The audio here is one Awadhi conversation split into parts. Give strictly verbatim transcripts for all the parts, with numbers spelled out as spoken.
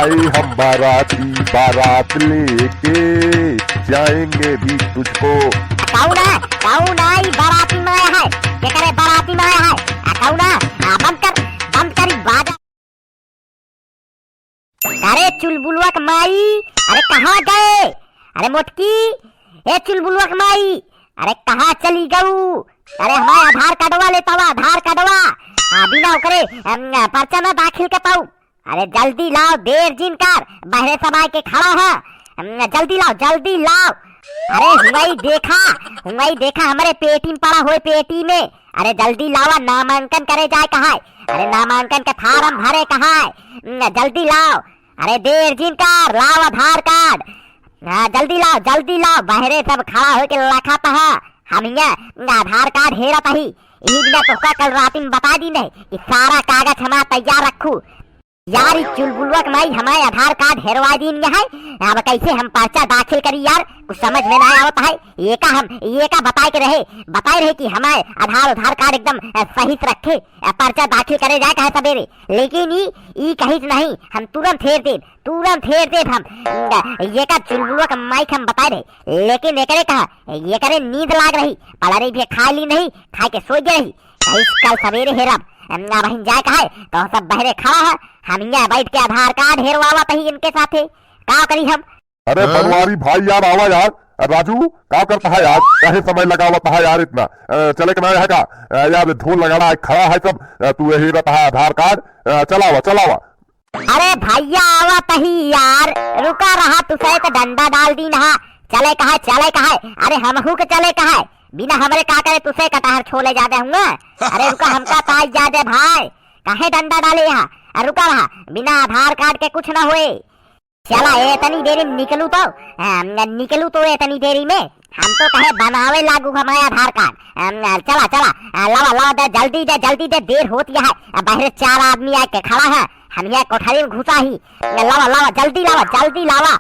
ए हम बाराती बारात लेके जाएंगे भी तुझको। कौन है? कौन है ई बाराती में आया है? केकरे बाराती में आया है? आ, कौन है? आ, बंद कर, बंद कर ई बाजा। अरे चुलबुलवा के माई, अरे कहाँ गए? अरे मोटकी, ए चुलबुलवा के माई, अरे कहाँ चली गऊ? अरे हमारे आधार कार्डवा लेता हुआ, आधार कार्डवा। आ, बिना ओकरे, अम, पर्चा ना दाखिल कर पाऊ। अरे जल्दी लाओ, देर जिन कर, बहरे सब आए के खड़ा है। अम, जल्दी लाओ, जल्दी लाओ। अरे हुआई देखा, हुआई देखा, हमारे पेटी में पड़ा होए, पेटी में। अरे जल्दी लावा, नामांकन करे जाए कहा है। अरे नामांकन के फार्म भरे कहा है। अम, जल्दी लाओ। अरे देर जिन कर, लाओ आधार कार्ड। हाँ, जल्दी लाओ, जल्दी लाओ। बहरे सब खड़ा होके लखत है। हम हियाँ आधार कार्ड हेरत ही। यही बिना तोहका कल राती में बता दी नहीं कि सारा कागज हमारा तैयार रखू। यार, ई चुलबुलवा के माई हमारे आधार कार्ड हेरवा दीन है। अब कैसे हम पर्चा दाखिल करी यार, कुछ समझ में ना आवत है। ये का हम, ये का बताए के रहे, बताए रहे कि हमारे आधार, आधार कार्ड एकदम, अ, सही से रखे, अ, पर्चा दाखिल करे जाए कहे सवेरे। लेकिन ई, ई कहिस नहीं, हम तुरंत हेर देब, तुरंत हेर देब हम। अ, ये का चुलबुलवा के माई के हम बताए रहे, लेकिन एकरे कहा, एकरे नींद लाग रही, पलरी भी खा ली नहीं, खाए के सो गए रही। कहिस कल सवेरे हेरब। अ, बहिन जाए कहे, तो सब बहरे खड़ा है, हम यहाँ बैठ के आधार कार्ड हेरवावत ही इनके साथे। का करी हम? अरे हाँ? बनवारी भाई यार, आवा यार। अ, राजू, का करता है यार? काहे समय लगावत है यार इतना? अ, चले के ना है का? अ, यार ढोल लगाड़ा है, खड़ा है सब। अ, तू यही रहता है आधार कार्ड। अ, चलावा, चलावा। अरे भैया आवत ही यार, रुका रहा, तुसे तो डंडा डाल दी नहा। चले कहे, चले कहे। अरे हमहू के चले कहे, बिना हमरे का करे तुसे कटहर छोले जादे हुआ। अरे रुका, हमका ताई जादे भाई, काहे डंडा डाले यहाँ? अरे रुका रहा, बिना आधार कार्ड के कुछ ना होए। चला, ए तनी देरी में निकलू तो, अम, निकलू तो ए तनी देरी में। हम तो कहे बनावे लागू हमारे आधार कार्ड। अम, चला, चला, अ, लावा, लावा, दे, जल्दी दे, जल्दी दे, देर होती है। अ, बाहर चार आदमी आके खड़ा है, हम यहाँ कोठरी में घुसा ही। अ, लावा, लावा, जल्दी लावा, जल्दी लावा।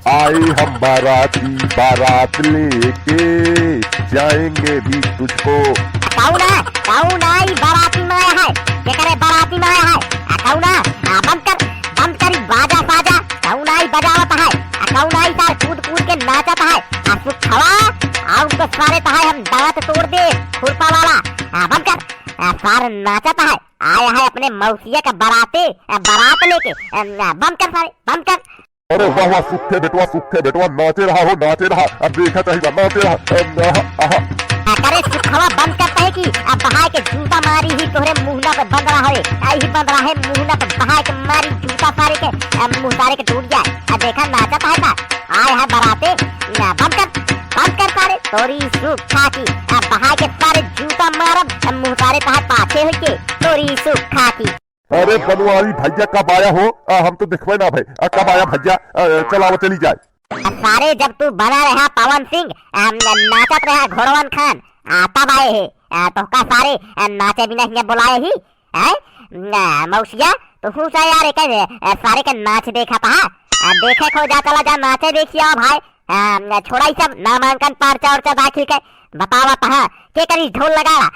आए हम बाराती बारात लेके जाएंगे भी तुझको। कौन है? कौन है ई बाराती में आया है? केकरे बाराती में आया है? आ, कौन है? आ, बंद कर, बंद कर ई बाजा साजा। कौन है ई बजावत है? आ, कौन है ई सार कूद कूद के नाचत है? आ, सुखवा, आ, उनको सारे तहाय हम दांत तोड़ दे, खुरपा वाला। आ, बंद कर। आ, सार नाचत है, आया है अपने मौसिया का बाराते, आ, बारात लेके। आ, बंद कर सारे, बंद कर। अरे वाह वाह, सुखे बेटवा, सुखे बेटवा, नाचे रहा हो, नाचे रहा। अब देखा चाहिए, नाचे रहा। अम, आहा, आहा। आ, करे सुखवा बंद करता है कि अब बहाय के जूता मारी ही तोहरे मुहना पे बंद रहा है। आई ही बंद रहा है मुहना पे बहाय के मारी जूता सारे के, अम, मुंह सारे के टूट जाए। अब देखा नाचत है का? आए है बराते। ना, बंद कर, बंद कर सारे। तोरी सुखा की, अब बहाय के सारे जूता मारब, अम, मुंह सारे तहार पाछे होके। तोरी सुखा की। अरे बनवारी भैया कब आया हो? आ, हम तो देखबे ना भाई। आ, कब आया भैया? आ, चलावा चली जाए। आ, सारे जब तू बना रहा पवन सिंह, आ, न-, नाचत रहा घोड़वन खान, आ, तब आए है। आ, तोहका सारे, आ, नाचे बिना हियाँ बुलाए ही, हैं? न, मौसिया, तो हूँ सा यार एक, आ, सारे के नाच देखा था। आ, देखे खो जा, चला जा नाचे देखिया भाई। आ, छोड़ा ई सब नामांकन पर्चा उर्चा दाखिल के बतावा तहा, के करी ढोल लगाड़ा?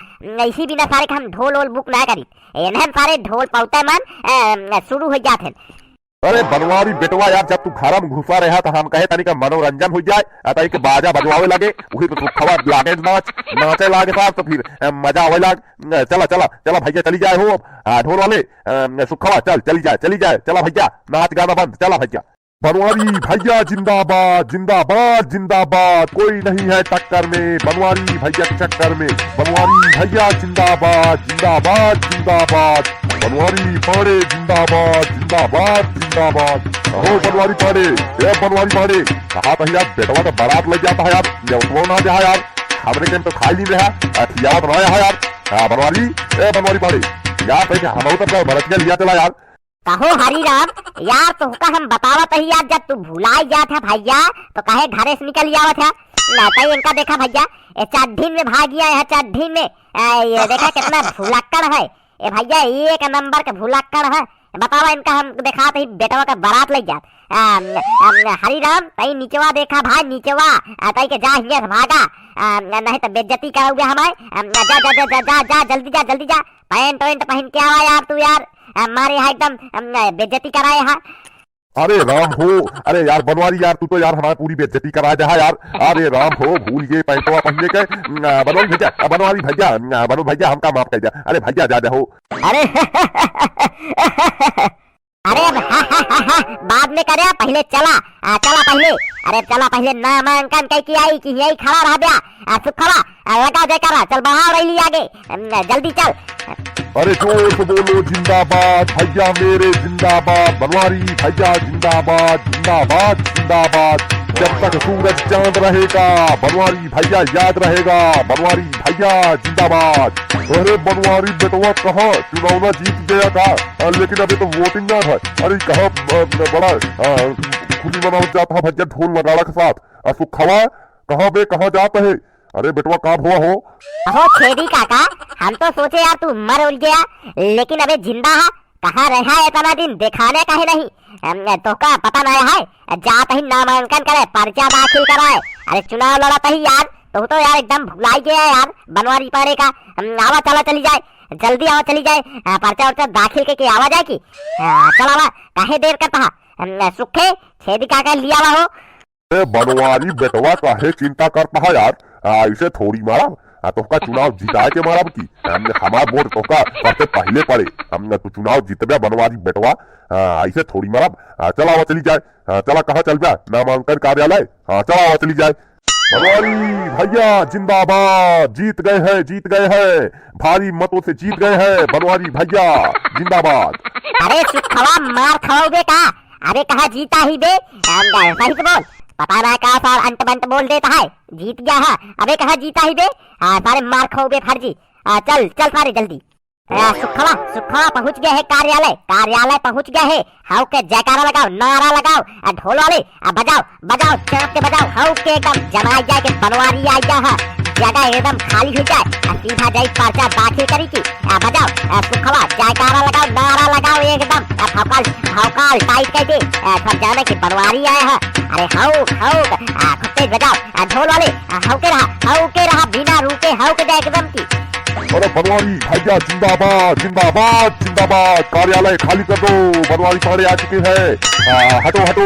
इसी बिना सारे के हम ढोल ओल बुक ना करी। एनहन सारे ढोल पौते मन, आ, शुरू हो जात हैं। अरे बनवारी बेटवा यार, जब तू घर में घुसा रहा तो हम कहे तनिक मनोरंजन हो जाए, आ तनिक बाजा बजवावे लगे, वही तो सुखवा लागे नाच, नाचे लागे साहब, तो फिर, आ, मजा आवे लाग। आ, चला, चला, चला भैया, चली जाए हो, आ, ढोल वाले, आ, सुखवा, चल, चली जाए, चली जाए, चला भैया, नाच गाना बंद, चला भैया। बनवारी भैया जिंदाबाद, जिंदाबाद, जिंदाबाद, कोई नहीं है टक्कर में, बनवारी भैया के चक्कर में। बनवारी भैया जिंदाबाद, जिंदाबाद, जिंदाबाद, बनवारी पांडे जिंदाबाद, जिंदाबाद, जिंदाबाद। अहो बनवारी पांडे, ए बनवारी पांडे, कहा था यार बेटवा का बारात ले जाता है यार, नेवतवा ना जा यार, हमरे के तो खाई नहीं रहा, अखियावत ना है यार। हाँ बनवारी, ए बनवारी पांडे, यार पैसे हम उतर बरतिया लिया चला यार। कहो हरिराम, यार तोहका हम बतावत ही यार, जब तू भुलाई जात है भैया, तो काहे घरे से निकल आवत है? ना तो इनका देखा भैया, ए चड्ढीन में भाग गया है, चड्ढीन में। ए, ये देखा कितना भुलक्कड़ है। ए भैया, एक नंबर के भुलक्कड़ है। बतावा इनका हम देखात ही बेटवा का बारात ले जात। आ, आ, हरिराम, तई निचवा देखा भाई, निचवा। आ, तई के जा हियाँ से भागा। आ, नहीं तो बेइज्जती कराओगे हमारे। आ, जा, जा, जा, जल्दी जा, जल्दी जा। पैंट वैंट पहन के आवा यार तू यार, अ, मारे यहाँ एकदम, अम, बेइज्जती कराए हा। अरे राम हो, अरे यार बनवारी यार, तू तो यार हमार पूरी बेइज्जती करा दे हा यार। अरे राम हो, भूल गए पैंटवा पहने के। न, बनवारी भैया, अ, बनवारी भैया, न, बनवारी भैया, हमका माफ कर दिया। अरे भैया, जा दे हो। अरे, अरे अब बाद में करे, पहले चला, आ, चला पहले, अरे चला पहले नामांकन कई के आई कि यही खड़ा रह गया। आ, सुखवा, आ, लगा जयकारा, चल बढ़ाओ रैली आगे, अम, जल्दी चल। अरे जोर से बोलो जिंदाबाद, भैया मेरे जिंदाबाद, बनवारी भैया जिंदाबाद, जिंदाबाद, जिंदाबाद। जब तक सूरज चांद रहेगा, बनवारी भैया याद रहेगा, बनवारी भैया जिंदाबाद। अरे बनवारी बेटवा कहाँ चुनाव ना जीत गया का? आ, लेकिन अभी तो वोटिंग ना है। अरे कहाँ, अ, बड़ा, अ, खुशी मनावत जात है भैया ढोल नगाड़ा के साथ। आ, सुखवा कहाँ बे, कहाँ जात है? अरे बेटवा, का हुआ हो? अहो छेदी काका, हम तो सोचे यार तू मर उल गया, लेकिन अबे जिंदा है। कहाँ रहा इतना दिन, देखाने काहे नहीं? हम, तोहका पता नहीं है, जात ही नामांकन करे, पर्चा दाखिल कराए। अरे चुनाव लड़त ही यार, तू तो यार एकदम भुलाई गया यार, बनवारी पाड़े का। हम, आवा चला चली जाए, जल्दी आवा चली जाए, आ, पर्चा उर्चा दाखिल करके आवा जाए की। आ, चल आवा, काहे देर करता है? हम, सुखे, छेदी काका लिया आवा हो। ए बनवारी बेटवा, काहे चिंता करता है यार? आ, ऐसे थोड़ी मारब। आ, तोहका चुनाव जिताए के मारब की? हमने, हमार वोट तोहका सबसे पहले पड़े। हमने, तू चुनाव जीतबे बनवारी बेटवा। आ, ऐसे थोड़ी मारब। आ, चला आवा चली जाए। आ, चला, कहाँ चलबे? नामांकन कार्यालय। हाँ, चला आवा चली जाए। बनवारी भैया जिंदाबाद, जीत गए हैं, जीत गए हैं, भारी मतों से जीत गए हैं बनवारी भैया जिंदाबाद। अरे सुखवा, मार खाओगे का? अरे कहाँ जीता ही बे? आ, सही से बोल। पता ना का सार अंट बंट बोल देता है। जीत गया है। अबे कहाँ जीता ही बे? आ, सारे मार खाओ बे फर्जी। आ, चल, चल सारे जल्दी। आ, सुखवा, सुखवा पहुँच गए है कार्यालय। कार्यालय पहुँच गए है। हाउ के जयकारा लगाओ, नारा लगाओ। आ, ढोल वाले, आ, बजाओ, बजाओ, चाप के बजाओ, हौ के एकदम जमाई जाए के बनवारी आई जा है, जगह एकदम खाली हो जाए, आ सीधा जाई पर्चा दाखिल करी की, आ बजाओ, आ सुखवा, जयकारा लगाओ, नारा लगाओ एकदम, आ भौकाल, भौकाल टाइट कर दे, आ सब जाने की बनवारी आए है, अरे हौ, हौ, आ खूब तेज बजाओ, आ ढोल वाले, आ हौ के रहा, हौ के रहा, बिना रुके हौ के दे एकदम की। अरे बनवारी भैया जिंदाबाद, जिंदाबाद, जिंदाबाद। कार्यालय खाली कर दो, बनवारी पाड़े आ चुके हैं। आ, हटो, हटो,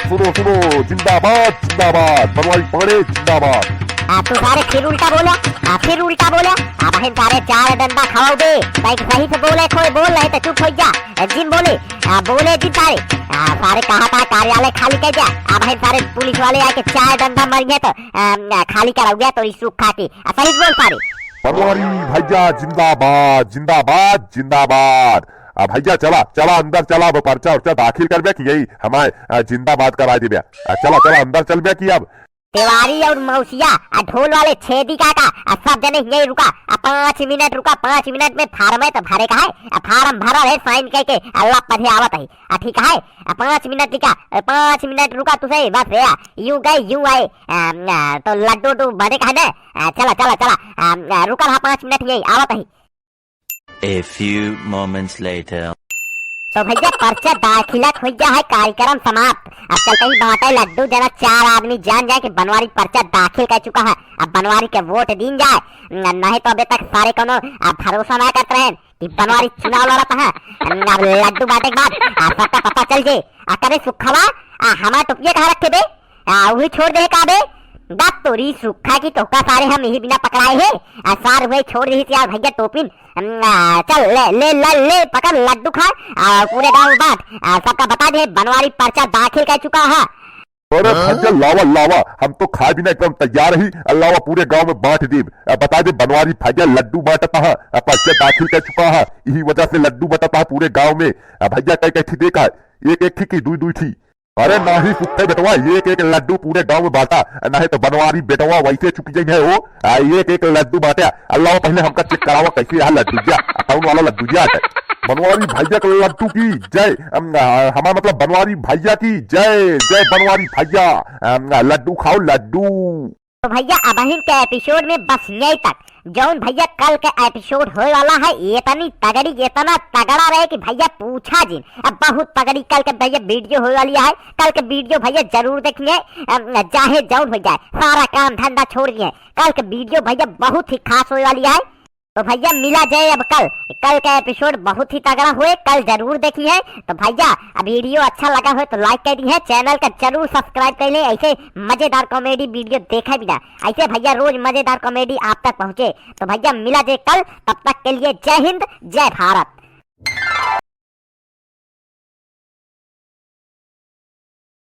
सुनो, सुनो, जिंदाबाद, जिंदाबाद, बनवारी पाड़े जिंदाबाद। आ, तू सारे फिर उल्टा बोला, आ, फिर उल्टा बोला। आ, बहन सारे चार डंडा खाओ बे, भाई सही से बोले, कोई बोल रहे तो चुप हो जा। ए, जिन बोले, आ, बोले जिन सारे। आ, सारे कहा था कार्यालय खाली कर दिया। आ, बहन सारे पुलिस वाले आके चार डंडा मर गए तो, आ, खाली कराओ गया तो इस सूखा की। आ, सही से बोल सारे। बनवारी भैया जिंदाबाद, जिंदाबाद, जिंदाबाद। आ भैया चला, चला अंदर चला, अब पर्चा उर्चा दाखिल करबे कि यही हमारे, आ, जिंदाबाद करा देबे। आ चला, चला अंदर चलबे कि अब। तिवारी और मौसिया, आ ढोल वाले छेदी काका, आ सब जने यही रुका, आ पाँच मिनट रुका, पाँच मिनट में फार्म तो भरे का है, आ फार्म भरा है, साइन करके अल्लाह पढ़े आवत है, आ ठीक है, आ पाँच मिनट रुका, आ पाँच मिनट रुका तू सही, बस भैया, यूं गए यूं आए, आ, आ, तो लड्डू उड्डू बांटे का है ना? आ, चला, चला, चला, आ, आ, रुका रहा पाँच मिनट यही, आवत ही। A few moments later. तो भैया पर्चा दाखिला खुल गया है, कार्यक्रम समाप्त। अब चलते ही बांटे लड्डू, जना चार आदमी जान जाए कि बनवारी पर्चा दाखिल कर चुका है। अब बनवारी के वोट दीन जाए, न-, नहीं तो अबे तक सारे कोनो, आ, भरोसा ना करत रहे कि बनवारी चुनाव लड़त है। अब लड्डू बांटे के बाद, आ, सबका पता चल जे। आ, करे सुखवा, आ, हमार टोपिया कहाँ रखे बे? आ, वही छोड़ दे का बे? दा तोरी सुखा की तोहका सारे हम यही बिना पकड़ाए है। आ, सार हुए छोड़ दे यार भैया टोपिन। अम, आ, चल ले, ले, ले, ले, पकड़ लड्डू खा। आ, पूरे गाँव में बांट। आ, सबका बता दे बनवारी पर्चा दाखिल कर चुका है। अरे हाँ? भैया लावा, लावा, हम तो खाए बिना एकदम तैयार ही। आ, लावा पूरे गाँव में बांट देब। आ, बता दे बनवारी भैया लड्डू बांटता है। आ, पर्चा दाखिल कर चुका है, यही वजह से लड्डू बंटता है पूरे गाँव में। आ, भैया कई कई थी देखा, एक एक थी की दुई दुई थी। अरे नाही सुखते बेटवा, एक एक लड्डू पूरे गाँव में बांटा, नाही तो बनवारी बेटवा वैसे चुक जाई है हो। आ, एक एक लड्डू बांटे। अल्लाह पहले हमका चेक करावा कैसे यहाँ लड्डू जा, आ कौन वाला लड्डू जा है। बनवारी भैया के लड्डू की जय। अम, आ, हमारा मतलब बनवारी भैया की जय, जय बनवारी भैया। अम, लड्डू खाओ लड्डू। तो भैया अबहिन के एपिसोड में बस यही तक। जौन भैया कल के एपिसोड होए वाला है, इतनी तगड़ी, इतना तगड़ा रहे कि भैया पूछा जिन। अब बहुत तगड़ी कल के भैया वीडियो होए वाली है। कल के वीडियो भैया जरूर देखिए, अम, चाहे जौन हो जाए, सारा काम धंधा छोड़ दिए। कल के वीडियो भैया बहुत ही खास होए वाली है। तो भैया मिला जाए अब कल, कल का एपिसोड बहुत ही तगड़ा होए, कल जरूर देखिहैं। तो भैया अब वीडियो अच्छा लगा होए तो लाइक कर दिहैं, चैनल का जरूर सब्सक्राइब कर लें ऐसे मजेदार कॉमेडी वीडियो देखे बिना। ऐसे भैया रोज मजेदार कॉमेडी आप तक पहुँचे। तो भैया मिला जाए कल, तब तक के लिए जय हिंद, जय भारत।